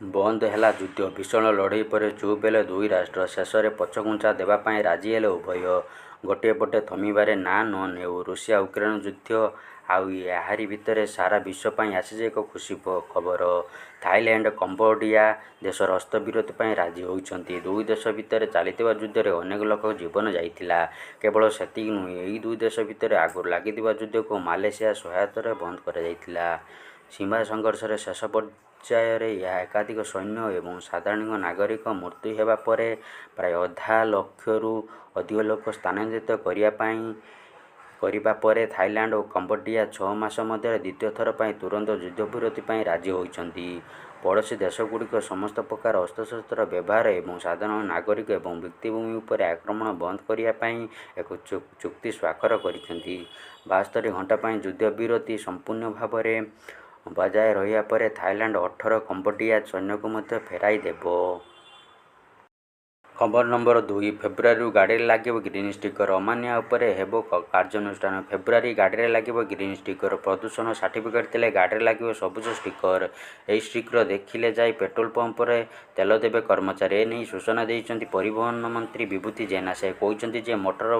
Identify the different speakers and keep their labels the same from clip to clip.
Speaker 1: ବନ୍ଦ ହେଲା ଯୁଦ୍ଧ। ଭୀଷଣ ଲଢ଼େଇ ପରେ ଚୁପ୍ ହେଲେ ଦୁଇ ରାଷ୍ଟ୍ର। ଶେଷରେ ପଛଘୁଞ୍ଚା ଦେବା ପାଇଁ ରାଜି ହେଲେ ଉଭୟ। ଗୋଟିଏ ପଟେ ଥମିବାର ନାଁ ନ ନେଉ ରୁଷିଆ-ୟୁକ୍ରେନ ଯୁଦ୍ଧ, ଆଉ ଏହାରି ଭିତରେ ସାରା ବିଶ୍ୱ ପାଇଁ ଆସିଛି ଏକ ଖୁସି ଖବର। ଥାଇଲ୍ୟାଣ୍ଡ-କମ୍ବୋଡିଆ ଦେଶ ଅସ୍ତ୍ରବିରତି ପାଇଁ ରାଜି ହୋଇଛନ୍ତି। ଦୁଇ ଦେଶ ଭିତରେ ଚାଲିଥିବା ଯୁଦ୍ଧରେ ଅନେକ ଲୋକଙ୍କ ଜୀବନ ଯାଇଥିଲା। କେବଳ ସେତିକି ନୁହେଁ, ଏହି ଦୁଇ ଦେଶ ଭିତରେ ଆଗରୁ ଲାଗିଥିବା ଯୁଦ୍ଧକୁ ମାଲେସିଆ ସହାୟତାରେ ବନ୍ଦ କରାଯାଇଥିଲା। ସୀମା ସଂଘର୍ଷର ଶେଷ ପର୍ଯ୍ୟାୟରେ ଏକାଧିକ ସୈନ୍ୟ ଏବଂ ସାଧାରଣ ନାଗରିକଙ୍କ ମୃତ୍ୟୁ ହେବା ପରେ ପ୍ରାୟ ଅଧା ଲକ୍ଷରୁ ଅଧିକ ଲୋକ ସ୍ଥାନାନ୍ତରିତ କରିବା ପରେ ଥାଇଲ୍ୟାଣ୍ଡ ଓ କମ୍ବୋଡିଆ 6 ମାସ ମଧ୍ୟରେ ଦ୍ୱିତୀୟ ଥର ପାଇଁ ତୁରନ୍ତ ଯୁଦ୍ଧବିରତି ପାଇଁ ରାଜି ହୋଇଛନ୍ତି। ପଡ଼ୋଶୀ ଦେଶଗୁଡ଼ିକ ସମସ୍ତ ପ୍ରକାର ଅସ୍ତ୍ରଶସ୍ତ୍ର ବ୍ୟବହାର ଏବଂ ସାଧାରଣ ନାଗରିକ ଏବଂ ଭିତ୍ତିଭୂମି ଉପରେ ଆକ୍ରମଣ ବନ୍ଦ କରିବା ପାଇଁ ଏକ ଚୁକ୍ତି ସ୍ୱାକ୍ଷର କରିଛନ୍ତି। 72 ଘଣ୍ଟା ପାଇଁ ଯୁଦ୍ଧବିରତି ସମ୍ପୂର୍ଣ୍ଣ ଭାବରେ ବଜାୟ ରହିବା ପରେ ଥାଇଲ୍ୟାଣ୍ଡ 18 କମ୍ବୋଡିଆ ସୈନ୍ୟଙ୍କୁ ମଧ୍ୟ ଫେରାଇ ଦେବ। ଖବର ନମ୍ବର 2, ଫେବୃଆରୀରୁ ଗାଡ଼ିରେ ଲାଗିବ ଗ୍ରୀନ୍ ଷ୍ଟିକର, ଅମାନିଆ ଉପରେ ହେବ କାର୍ଯ୍ୟାନୁଷ୍ଠାନ। ଫେବୃଆରୀ ଗାଡ଼ିରେ ଲାଗିବ ଗ୍ରୀନ୍ ଷ୍ଟିକର। ପ୍ରଦୂଷଣ ସାର୍ଟିଫିକେଟ ଥିଲେ ଗାଡ଼ିରେ ଲାଗିବ ସବୁଜ ଷ୍ଟିକର। ଏହି ଷ୍ଟିକର ଦେଖିଲେ ଯାଇ ପେଟ୍ରୋଲ ପମ୍ପରେ ତେଲ ଦେବେ କର୍ମଚାରୀ। ଏନେଇ ସୂଚନା ଦେଇଛନ୍ତି ପରିବହନ ମନ୍ତ୍ରୀ ବିଭୂତି ଜେନା। ସେ କହିଛନ୍ତି ଯେ, ମୋଟର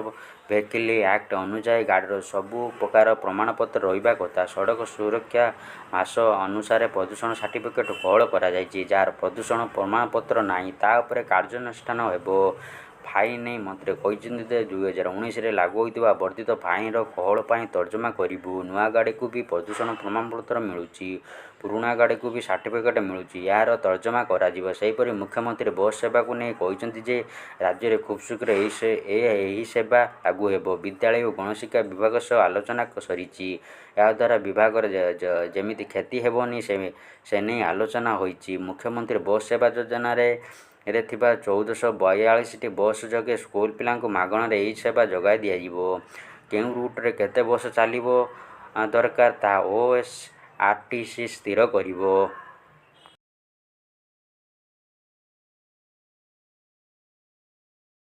Speaker 1: ଭେହିକିଲ ଆକ୍ଟ ଅନୁଯାୟୀ ଗାଡ଼ିର ସବୁ ପ୍ରକାର ପ୍ରମାଣପତ୍ର ରହିବା କଥା। ସଡ଼କ ସୁରକ୍ଷା ମାସ ଅନୁସାରେ ପ୍ରଦୂଷଣ ସାର୍ଟିଫିକେଟ କୋହଳ କରାଯାଇଛି। ଯାହାର ପ୍ରଦୂଷଣ ପ୍ରମାଣପତ୍ର ନାହିଁ, ତା ଉପରେ କାର୍ଯ୍ୟାନୁଷ୍ଠାନ ହେବ। ଫାଇନ ନେଇ ମନ୍ତ୍ରୀ କହିଛନ୍ତି ଯେ, 2019ରେ ଲାଗୁ ହୋଇଥିବା ବର୍ଦ୍ଧିତ ଫାଇନର କୋହଳ ପାଇଁ ତର୍ଜମା କରିବୁ। ନୂଆ ଗାଡ଼ିକୁ ବି ପ୍ରଦୂଷଣ ପ୍ରମାଣପତ୍ର ମିଳୁଛି, ପୁରୁଣା ଗାଡ଼ିକୁ ବି ସାର୍ଟିଫିକେଟ ମିଳୁଛି। ଏହାର ତର୍ଜମା କରାଯିବ। ସେହିପରି ମୁଖ୍ୟମନ୍ତ୍ରୀ ବସ୍ ସେବାକୁ ନେଇ କହିଛନ୍ତି ଯେ, ରାଜ୍ୟରେ ଖୁବଶୀଘ୍ର ଏହି ସେବା ଲାଗୁ ହେବ। ବିଦ୍ୟାଳୟ ଓ ଗଣଶିକ୍ଷା ବିଭାଗ ସହ ଆଲୋଚନା ସରିଛି। ଏହାଦ୍ୱାରା ବିଭାଗର ଯେମିତି କ୍ଷତି ହେବନି, ସେନେଇ ଆଲୋଚନା ହୋଇଛି। ମୁଖ୍ୟମନ୍ତ୍ରୀ ବସ୍ ସେବା ଯୋଜନାରେ ଥିବା 1442ଟି ବସ୍ ଯୋଗେ ସ୍କୁଲ ପିଲାଙ୍କୁ ମାଗଣାରେ ଏହି ସେବା ଯୋଗାଇ ଦିଆଯିବ। କେଉଁ ରୁଟ୍ରେ କେତେ ବସ୍ ଚାଲିବା ଦରକାର, ତାହା ଓଏସଆରଟିସି ସ୍ଥିର କରିବ।